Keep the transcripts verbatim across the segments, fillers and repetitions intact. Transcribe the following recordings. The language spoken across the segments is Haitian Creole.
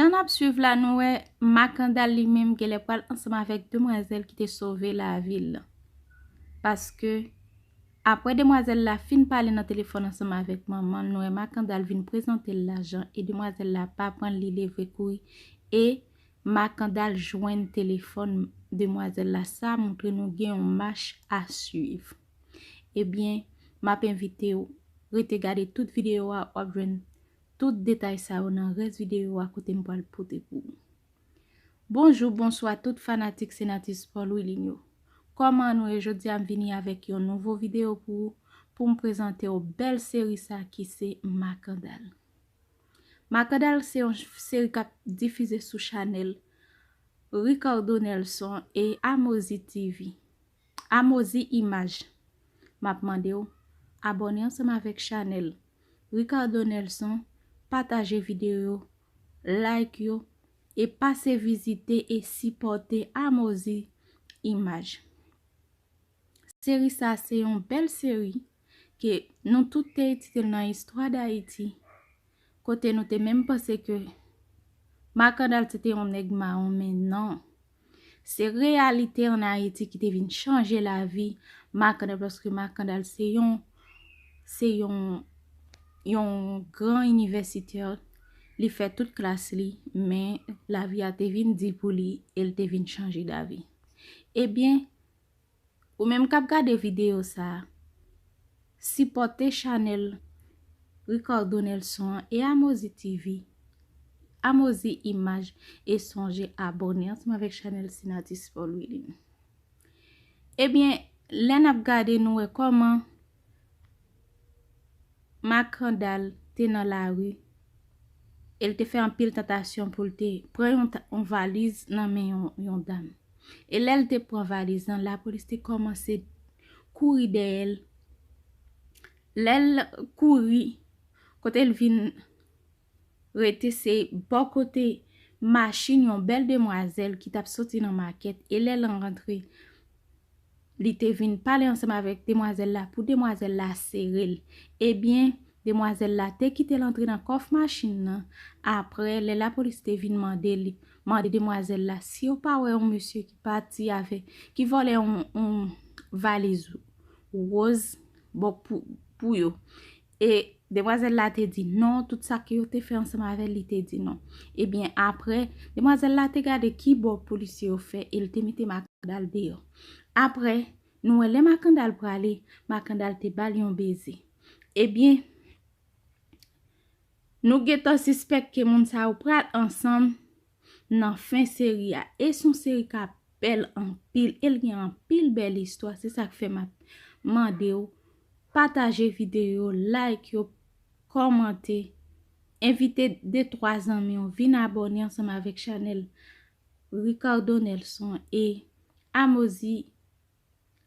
Jan n ap swiv la, nou wè Makandal li menm genlè pral ansanm avèk demwazèl ki te sove lavi l lan. Paske, apre demwazèl la fin pale nan telefòn ansanm avèk manman l, nou wè Makandal vin prezante l lajan e demwazèl la pa pran l, li leve kouri. E Makandal jwenn telefòn demwazèl la. Sa montre nou gen yon mach a swiv. Ebyen, m ap envite w rete gade tout videyo a, w ap jwenn tout detay sa yo nan rès videyo a kote m pral pote pou ou. Bonjou, bonswa tout fanatik Senatus Paul Willine yo. Kòman nou ye? Jodi a m vini avèk yon nouvo videyo pou ou, pou m prezante w bèl seri sa ki se Makandal. Makandal se yon seri k ap difize sou chanèl Ricardo Nelson e Amozi T V. Amozi Imaj. M ap mande w abòne ansanm avèk chanèl Ricardo Nelson, pataje videyo yo, like yo, e pase vizite e sipòte Amozi Imaj. Seri sa se yon bèl seri ke nou tout te etidye l nan istwa Dayiti, kote nou te menm panse ke Makandal se te yon nèg mawon, men non. Se reyalite ann Ayiti ki te vin chanje lavi Makandal, paske Makandal se yon, se yon, yon gran inivèsitè. Li fè tout klas li, men lavi a te vin di pou li e l te vin chanje davi. Ebyen, ou menm k ap gade videyo sa a, sipòte chanèl Ricardo Nelson an e Amozi T V, Amozi Imaj, e sonje abòne ansanm avèk chanèl Senatus Paul Willine. Ebyen, lè n ap gade, nou wè kòman Makandal te nan lari e l te fè anpil tantasyon pou l te pran yon, yon valiz nan men yon, yon dam. E lè l te pran valiz lan, lapolis te kòmanse kouri dèyè l. Lè l kouri, kote l vin rete se bò kote machin yon bèl demwazèl ki t ap soti nan makèt, e lè l rantre, li te vin pale ansanm avèk demwazèl la pou demwazèl la sere l. Ebyen, demwazèl la te kite l antre nan kòf machin nan. Apre, lè lapolis te vin mande li, mande demwazèl la si yo pa wè yon mesye ki pati avèk, ki vòlè yon, yon valiz woz, bon, pou, pou yo. E demwazèl la te di non, tout sa ke yo te fè ansanm avè l, li te di non. Ebyen, apre, demwazèl la te gade ki bò polisye yo fè e l te mete Makandal deyò. Apre, nou wè lè Makandal prale, Makandal te ba l yon beze. Ebyen, nou gentan sispèk ke moun sa yo pral ansanm nan fen seri a. E se yon seri k ap bèl anpil, e l gen anpil bèl istwa. Se sa k fè m ap mande w pataje videyo, like yo, kòmante, envite de twa zanmi w vin abòne ansanm avèk chanèl Ricardo Nelson e Amozi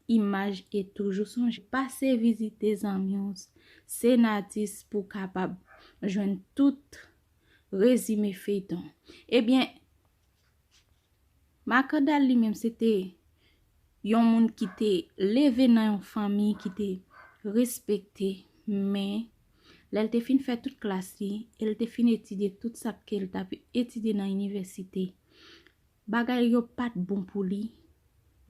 Imaj e toujou sonje pase vizite zanmi w Senatus pou w kapab jwenn tout rezime feyton. Ebyen, Makandal li menm se te yon moun ki te leve nan yon fanmi ki te respekte, men lè l te fin fè tout klas li e l te fin etidye tout sa ke l t ap etidye nan inivèsite, bagay yo pa t bon pou li,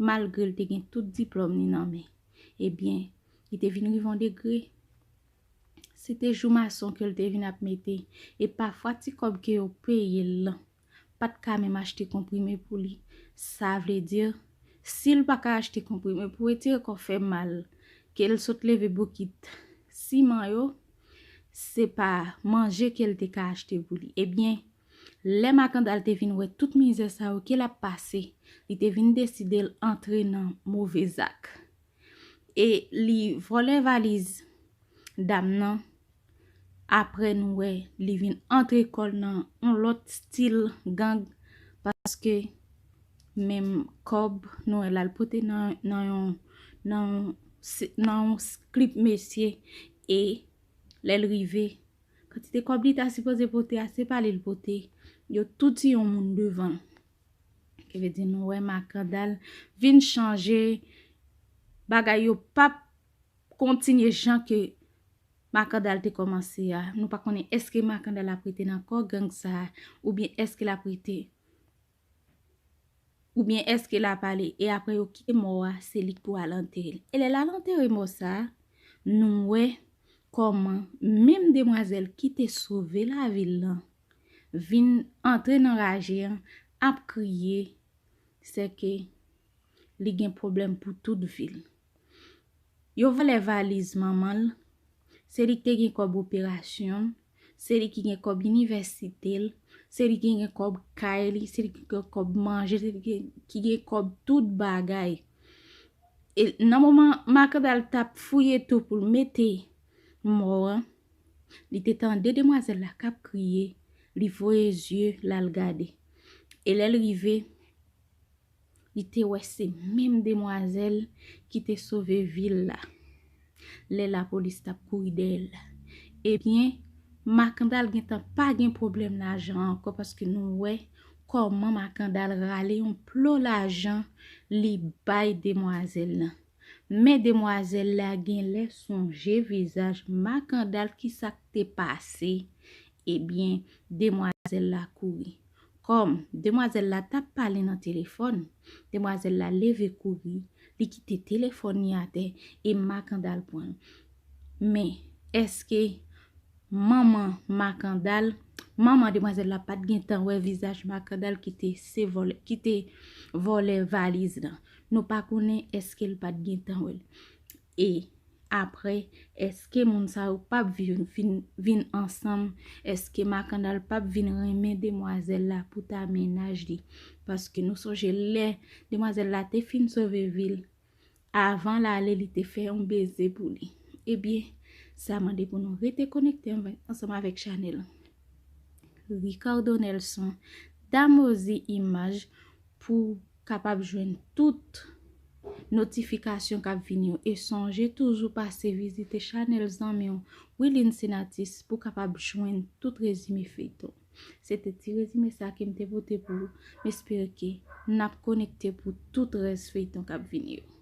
malgre l te gen tout diplòm li nan men. Ebyen, li te vin rive yon degre, se te jou mason ke l te vin ap mete, e pafwa ti kòb ke yo peye l lan pa t ka menm achte konprime pou li. Sa vle di, si l pa ka achte konprime pou retire kò fè mal, ke l sot leve bokit siman yo, se pa manje ke l te ka achte pou li. Ebyen, lè Makandal te vin wè tout mizè sa yo ke l ap pase, li te vin deside l antre nan move zak. E li vòlè valiz dam nan. Apre nou wè li vin antre kò l nan yon lòt stil gang, paske menm kòb nou wè l al pote nan, nan yon, nan yon, nan yon klip mesye, e lè l rive, kantite kòb li ta sipoze pote a, se pa li l pote, yo tou tiye yon moun devan l. Ki vle di nou wè Makandal vin chanje, bagay yo p ap kontinye jan ke Makandal te kòmanse a. Nou pa konnen èske Makandal ap rete nan kò gang sa a, oubyen èske l ap rete, oubyen èske l ap ale, e apre yo kite mò a, se li k pou al antere l. E lè l al antere mò sa a, nou wè kòman menm demwazèl ki te sove lavi l lan vin antre nan raje an, ap kriye, sèke li gen pwoblèm pou tout vi l. Yo vòlè valiz manman l, se li ki te gen kòb operasyon l, se li ki gen kòb inivèsite l, se li ki gen kòb kay li, se li ki gen kòb manje, se li ki gen, ki gen kòb tout bagay. E nan moman Makandal t ap fouye tou pou l mete mò an, li te tande demwazèl la k ap kriye, li voye zye l al gade. E lè l rive, li te wè se menm demwazèl ki te sove vi l la lè lapolis t ap kouri dèyè l la. Ebyen, Makandal gentan pa gen pwoblèm lajan ankò, paske nou wè kòman Makandal rale yon plo lajan li bay demwazèl lan. Men demwazèl la genlè sonje vizaj Makandal, ki sa k te pase. Ebyen, demwazèl la kouri. Kòm demwazèl la t ap pale nan telefòn, demwazèl la leve kouri, li kite telefòn li atè e Makandal pran l. Men, èske manman Makandal, manman demwazèl la pa t gentan wè vizaj Makandal ki te se vòlè, ki te vòlè valiz lan? Nou pa konnen èske l pa t gentan wè l. E apre, èske moun sa yo p ap vin, vin, vin ansanm? Èske Makandal p ap vin renmen demwazèl la pou ta mennaj li? Paske nou sonje lè demwazèl la te fin sove vi l, avan l ale, li te fè yon beze pou li. Ebyen, sa mande pou nou rete konekte ansanm avèk chanèl Ricardo Nelson, Damozi Imaj, pou kapab jwenn tout notifikasyon k ap vini yo. E sonje toujou pase vizite chanèl zanmi w, Wilin Senatis, pou kapab jwenn tout rezime feyton. Se te ti rezime sa ke m te pote pou ou. M espere ke n ap konekte pou tout rès feyton k ap vini yo.